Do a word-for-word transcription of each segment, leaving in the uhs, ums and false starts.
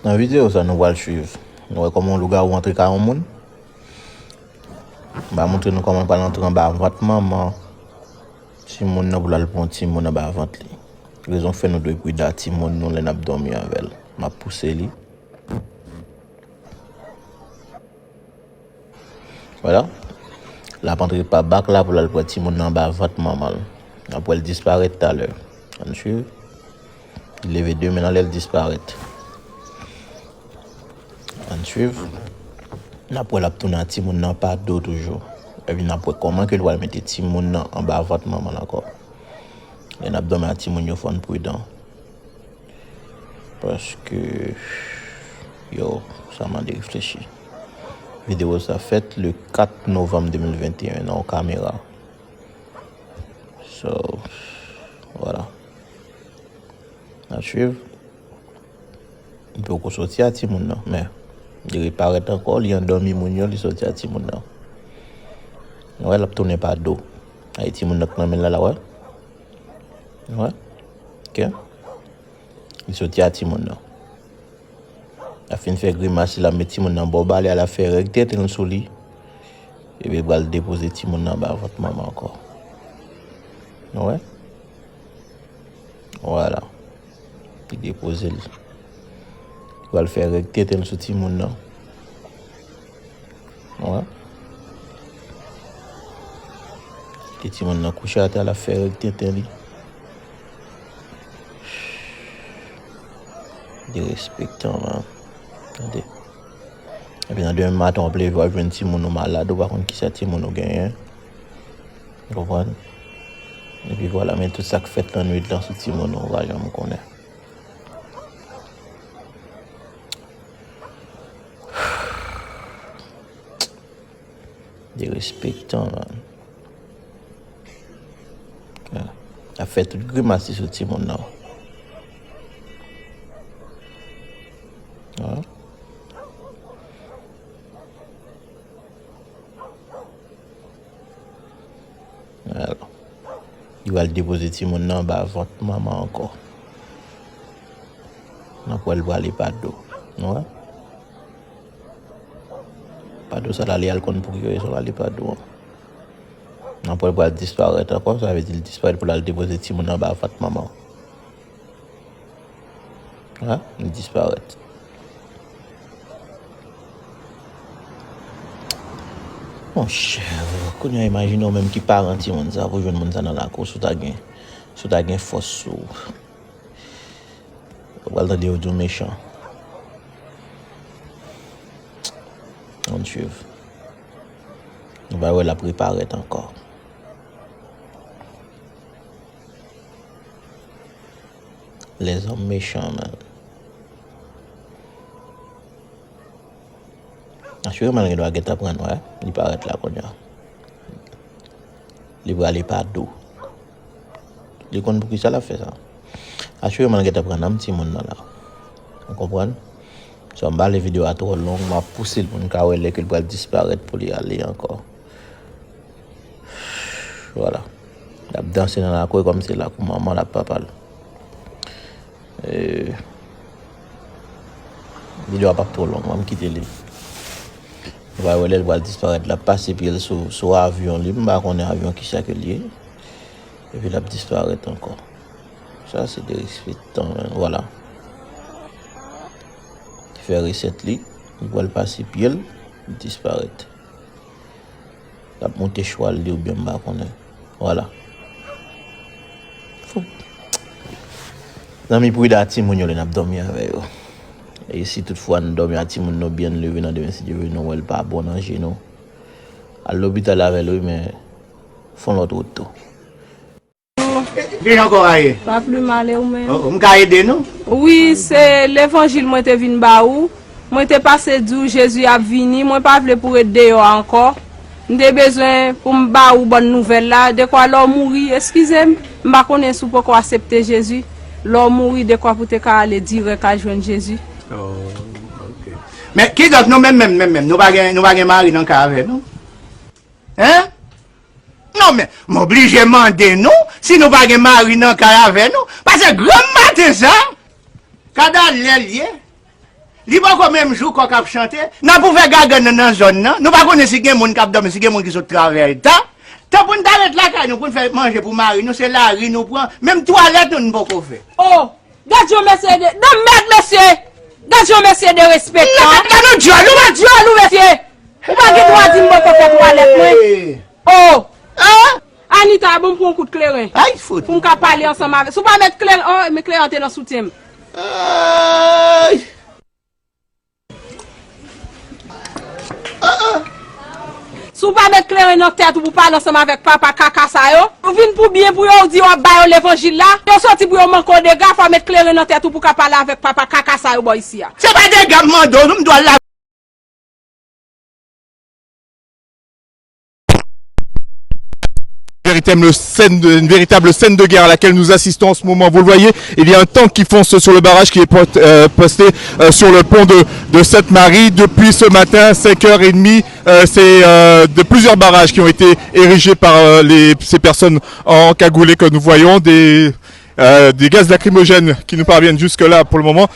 Nan videyo sa, nou pral swiv. Nou wè kòman yon lougawou antre kay yon moun. M va montre nou kòman l pral antre anba vant manman timoun nan pou l al pran yon timoun anba vant li. Rezon k fè nou dwe pridan ak timoun nou lè n ap dòmi avè l. M ap pouse li. Vwala. L ap antre pa bak la pou l al pran timoun nan anba vant manman l. N ap wè l disparèt talè. Ann swiv. Li leve de men l anlè, l disparèt. Ann swiv. N ap wè l ap tounen ak timoun nan pa do toujou. Epi n ap wè kòman ke l pral mete timoun nan anba vant manman l ankò. Lè n ap dòmi ak timoun yo, fò n pridan. Paske, yo, sa mande reflechi. Videyo sa fèt le kat novanm de mil venteyen nan yon kamera. So, vwala. N ap swiv. Li poko soti a timoun nan, men li reparèt ankò, li andòmi moun yo, li soti a timoun nan. Ou wè, l ap tounen pa do. Ay, timoun nan k nan men l la, la, wè. Ou wè? Ok. Li soti a timoun nan. L ap fin fè grimas, l ap met timoun nan bò ba li, l ap fè règ tenten l sou li. Epi l pral depoze timoun nan anba vant manman ankò. Nou wè? Vwala. Li depoze l. Li pral fè règ tenten l sou timoun nan. Wè. Kite timoun nan kouche atè, l ap fè règ tenten li. Derespektan, man. Tande. Epi nan demen maten, w ap leve, w ap jwenn timoun ou malad, ou pa konn kisa timoun ou genyen. Ou konprann? Epi vwala, men tout sa k fèt lannwit lan sou timoun ou, ou pa janm konnen. Derespektan, man. Ap fè tout grimas li sou timoun nan. Alò, li pral depoze timoun nan anba vant manman ankò. N ap wè l prale pa do. Nou wè? Pa do sa la, li al konn pou ki rezon l ale pa do an. N ap wè l pral disparèt ankò, sa vle di l disparèt pou l al depoze timoun nan anba vant manman. Ha? Li disparèt. Monchè, kounye a imajine w menm ki paran timoun sa pou jwenn moun sa nan lakou, si w ta gen, si w ta gen fòs sou ou. Ou pral tande yo di w mechan. Ann swiv. Nou va wè l ap reparèt ankò. Lèzòm mechan, man. Asireman, l gen dwa gentan pran, wè. Li parèt la kounye a. Li prale pa do. Li konn poukisa l ap fè sa. Asireman, l gentan pran nanm timoun nan la. Ou konprann? So, m pa vle videyo a twò long, m ap pouse l pou n ka wè lè ke l pral disparèt pou li ale ankò. Vwala. L ap danse nan lakou kòmsi lakou manman l ak papa l. E, videyo a p ap twò long, ban m kite li. Nou va wè lè l pral disparèt. L ap pase pye l sou, sou avyon li. M pa konnen avyon kisa ke l ye. Epi l ap disparèt ankò. Sa se derespektan, men. Vwala. Fè resèt li. Li pral pase pye l. Li disparèt. L ap monte chwal li oubyen m pa konnen. Vwala. Fou. Zanmi, pridan ak timoun yo lè n ap dòmi avè yo. E si toutfwa nou dòmi ak timoun nou byen leve nan demen, si Dye vle, nou wè l pa bon nan je nou, al lopital avè l, wi, men fè yon lòt wout tou. Kijan kò a ye? Pa pli mal, e ou menm? Oh, oh, m ka ede nou? Wi, se levanjil mwen te vin ba ou. Mwen te pase di w Jezi ap vini. Mwen pa vle pou w ret deyò a ankò. M te bezwen pou m ba ou bòn nouvèl la. Dekwa lè w mouri, eskize m, m pa konnen si w poko aksepte Jezi. Lè w mouri, dekwa pou w te ka ale dirèk al jwenn Jezi. Oh, ok. Men kidonk nou menm, menm, menm, menm, nou pa gen, nou pa gen mari nan kay avè nou? Hein? Non, men, m oblije mande nou si nou pa gen mari nan kay avè nou. Paske granm maten sa, gad a lè l ye. Li poko menm jou kòk ap chante, n ap ouvè gagann nan nan zòn nan. Nou pa konnen si gen moun k ap dòmi, si gen moun ki sot travèl ta. Tan pou n ta ret lakay nou, pou n fè manje pou mari nou, se lari nou pran. Menm twalèt nou, n poko fè. Oh! Gad yon mesye de, de mèd, mesye! Gad yon mesye derespektan! Lè nou dyòl, ou pa dyòl, ou mesye! Ou pa gen dwa di m poko fè twalèt mwen! Oh! Anita, bon, m pran yon kout kleren. Ay, fout. Pou m ka pale ansanm avè. Si w pa met kleren, oh, men kleren an te nan soutyen m. Ay! Si w pa met kleren nan tèt ou pou pale ansanm avèk papa kaka sa yo, ou vin pou byen pou yo, ou di w ap ba yo levanjil la, yo soti pou yo manke w dega, fò w met kleren nan tèt ou pou w ka pale avèk papa kaka sa yo bò isi a. Se pa dega m mande w, non, m dwe al la. Véritable scène de, une véritable scène de guerre à laquelle nous assistons en ce moment. Vous le voyez, il y a un tank qui fonce sur le barrage qui est po- euh, posté euh, sur le pont de, de Sainte-Marie. Depuis ce matin, cinq heures et demie, euh, c'est euh, de plusieurs barrages qui ont été érigés par euh, les, ces personnes encagoulées que nous voyons, des, euh, des gaz lacrymogènes qui nous parviennent jusque-là pour le moment.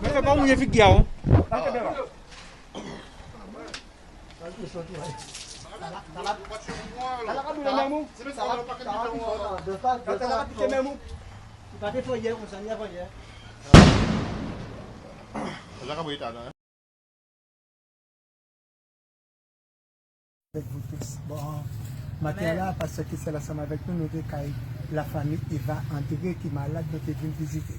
Mwen fè pa ou mouye figi a, wi. Avèk vous tous. Bon, maten la, pastè Kessel ansanm avèk nou, nou te kay lafanmi Eva André ki malad, nou te vin vizite.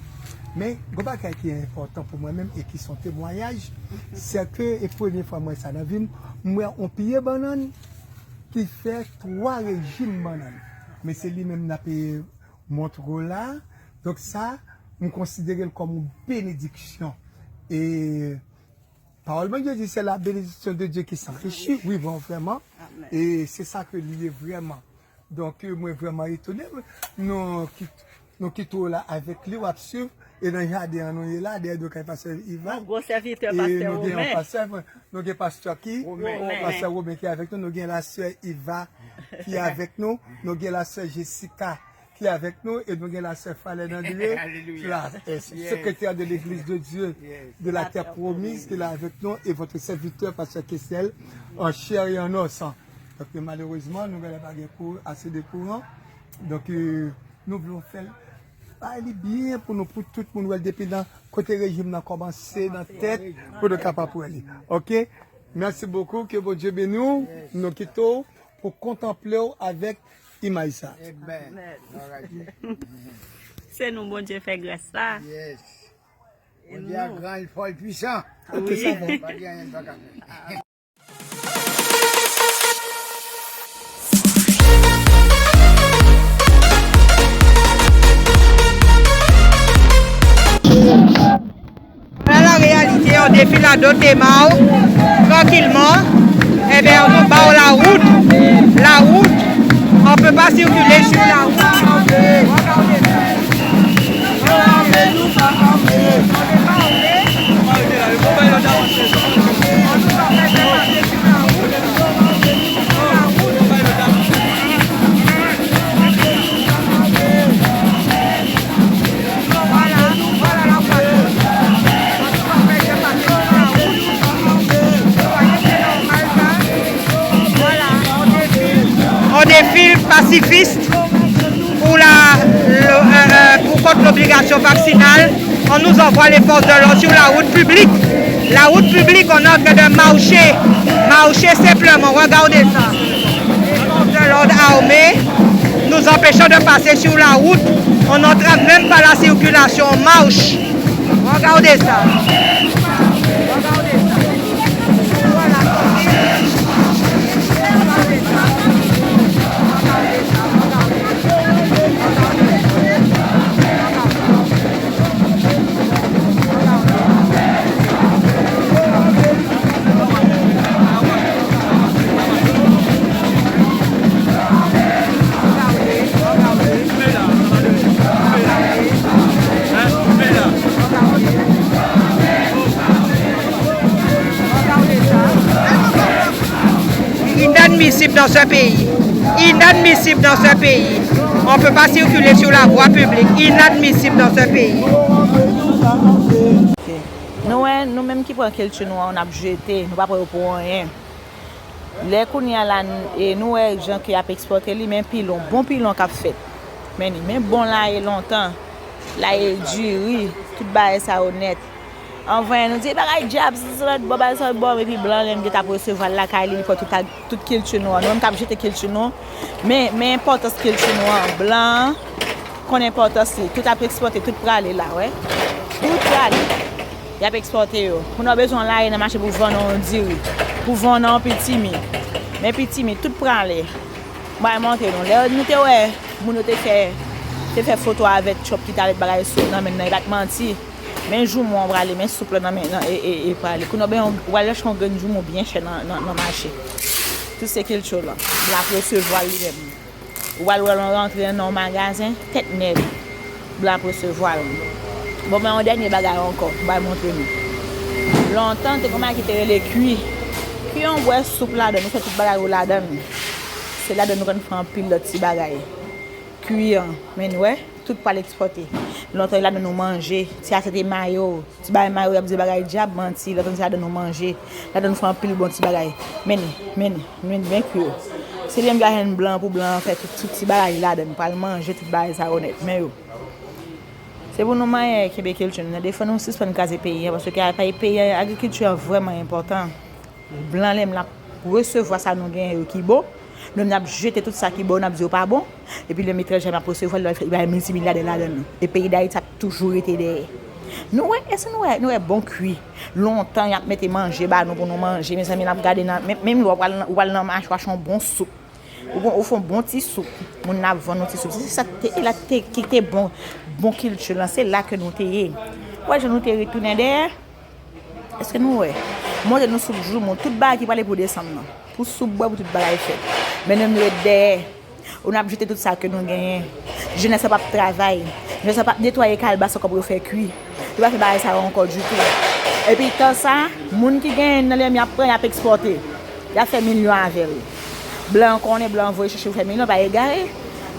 Men, gon bagay ki enpòtan pou mwen menm e ki se yon temwayaj, se ke, e premye fwa m wè sa nan vi m, m wè yon pye bannann ki fè twa rejim bannann. Men se li menm n ap, e, montre w la. Donk sa, m konsidere l kòm yon benediksyon. E pawòl Bondye di, c'est la bénédiction de Dieu qui s'enrichit. Wi, bon, vrèman. E se sa ke li ye vrèman. Donk, euh, mwen vrèman etone. Nou kit, nou kite w la avèk li, w ap swiv. E nan jaden an nou ye la, dèyè do kay pastè Ivan. Yon gwo sèvitè pastè Romen. E nou gen yon pastè, nou gen pastè ki? Romen. Pastè Romen ki avèk nou. Nou gen la sè Iva ki avèk nou. Nou gen la sè Jessica ki avèk nou. E nou gen la sè Falène André, la, euh, secrétaire de l'Église de Dieu de la Terre Promise ki la avèk nou. E votre serviteur, pastè Kessel, en chair et en os. Donk, malerezman, nou genlè pa gen kou, ase de kouran. Donk, euh, nou vle fè l, bay li byen pou nou, pou tout moun wè l depi nan kote rejim nan kòmanse, nan tèt, pou nou kapab wè li. Oke? Mèsi bokou, ke Bondye beni w. Nou kite w pou kontanple w avèk imaj sa. Amen. All right. Se nou Bondye fè gras la. Yes. Bondye a gran, li fò, li pwisan. Wi. Pa gen anyen li pa ka fè. Voilà la réalité, on défile à dos de Emmaüs, tranquillement. Eh bien, on nous barre la route. La route, on peut pas circuler sur la route. On défile pacifiste pour la, le, euh, euh, pour contre l'obligation vaccinale. On nous envoie les forces de l'ordre sur la route publique. La route publique, on est en train de marcher. Marcher simplement. Regardez ça. Les forces de l'ordre armées nous empêchant de passer sur la route. On n'entrave même pas la circulation. On marche. Regardez ça. Regardez ça. Voilà. Inadmissible dans ce pays. Inadmissible dans ce pays. On ne peut pas circuler sur la voie publique. Inadmissible dans ce pays. Nou wè, nou menm ki pran kilti nou an, n ap jete, nou pa pran yo pou anyen. Lè kounye a la, n- e nou wè jan ke y ap ekspòte li, men pilon, bon pilon k ap fèt. Men ni, men bon laye lontan, laye diri, tout bagay sa yo nèt. Anvan, nou di, "Bagay dyab, se sa lòt bò, bagay sa lòt bò," epi blan, lè m gen t ap resevwa l lakay li, li pran tout, tout kilti nou an. Nou menm k ap jete kilti nou, men, men enpòtans kilti nou an. Blan an konn enpòtans li. Tout ap ekspòte, tout prale la, wè. Tout prale. Y ap ekspòte yo. Kounye a w bezwen yon laye nan mache pou vann yon diri, pou vann yon pitimi. Men pitimi, tout prale. Mwen montre nou. Lè nou te wè moun yo te fè, te fè foto avèk Trump ki te avèk bagay sou nan men nan, e pa t manti. Men joumou an prale, men soup la nan men nan, e, e, e prale. Kounye a w bezwen, w al achte yon grenn joumou byen chè nan, nan, nan mache. Tout se kilti w lan. L ap resevwa l li menm. Ou al wè l rantre nan yon magazen, tèt nèg, blan ap resevwa l. Bon, men yon dènye bagay ankò, m pral montre nou. Lontan, te gen yon bagay ki te rele kui. Kui an, w bwè soup ladan l, ou fè tout bagay ou ladan l. Se ladan l nou konn fè anpil lòt ti bagay. Kui an, men n wè, tout pral ekspòte. Lontan, ladan l nou manje, ti a se te mayo. Ti bagay mayo, y ap di bagay dyab, manti, lòt an se ladan nou manje, ladan nou fè anpil bon ti bagay. Men ni, men ni, men ni, men kwi yo. Se li menm ki al jwenn blan pou blan an fè tout, tout ti bagay li ladan, pral manje tout bagay sa yo nèt, men yo. Se pou nou manyen kenbe kilti nou, tande, fò nou sispann kraze peyi an, paske peyi an, agrikilti an vrèman enpòtan. Blan lè m l ap resevwa sa nou genyen yo ki bon, nou n ap jete tout sa ki bon, n ap di yo pa bon, epi lè m etranjè m ap resevwa l, li bay miltimilya de ladan l. E peyi Dayiti ap toujou rete dèyè. Nou wè, èske nou wè, nou wè bon kwi? Lontan y ap mete manje ba nou pou nou manje, mezanmi, n ap gade nan, men, menm lè w pral nan, w pral nan mache, w achte yon bon soup. Ou gon, ou fè yon bon ti soup. Moun nan ap vann yon ti soup. Se sa k te, e la te, ki te bon, bon kilti lan. Se la ke nou te ye. Ou wè jan nou te retounen dèyè? Èske nou wè? Montre nou soup joumou, tout bagay ki prale pou desanm nan. Pou soup bwè, pou tout bagay fèt. Men nou, nou ret dèyè. Ou n ap jete tout sa ke nou genyen. Jenès la p ap travay. Jenès la p ap netwaye kalbas ankò pou yo fè kwi. Yo pa fè bagay sa yo ankò ditou. Epi tan sa, moun ki genyen nan lèmi ap pran, y ap ekspòte. Y ap fè milyon avè l. Blan an konnen, blan an voye chèche pou fè milyon, pa egare.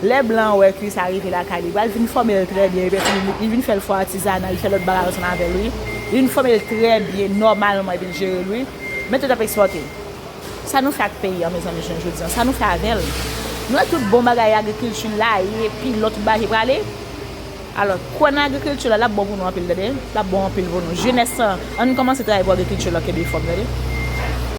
Lè blan an wè kwi sa rive lakay li, pral vin fòme l trè byen, epi li, li vin fè l fò atizanal, li fè lòt bagay ansanm avè l, wi. Li vin fòme l trè byen, nòmalman, epi l jere l, wi. Men tout ap ekspòte. Sa nou fè ak peyi an, mezanmi, jounen jodi an? Sa nou fè avè l? Nou wè tout bon bagay agrikilti, laye, pilon, tout bagay ki prale. Alò, kwè nan agrikilti la, l ap bon pou nou anpil, tande. L ap bon anpil pou nou. Jenès lan, ann kòmanse travay pou agrikilti la kenbe fòm, tande.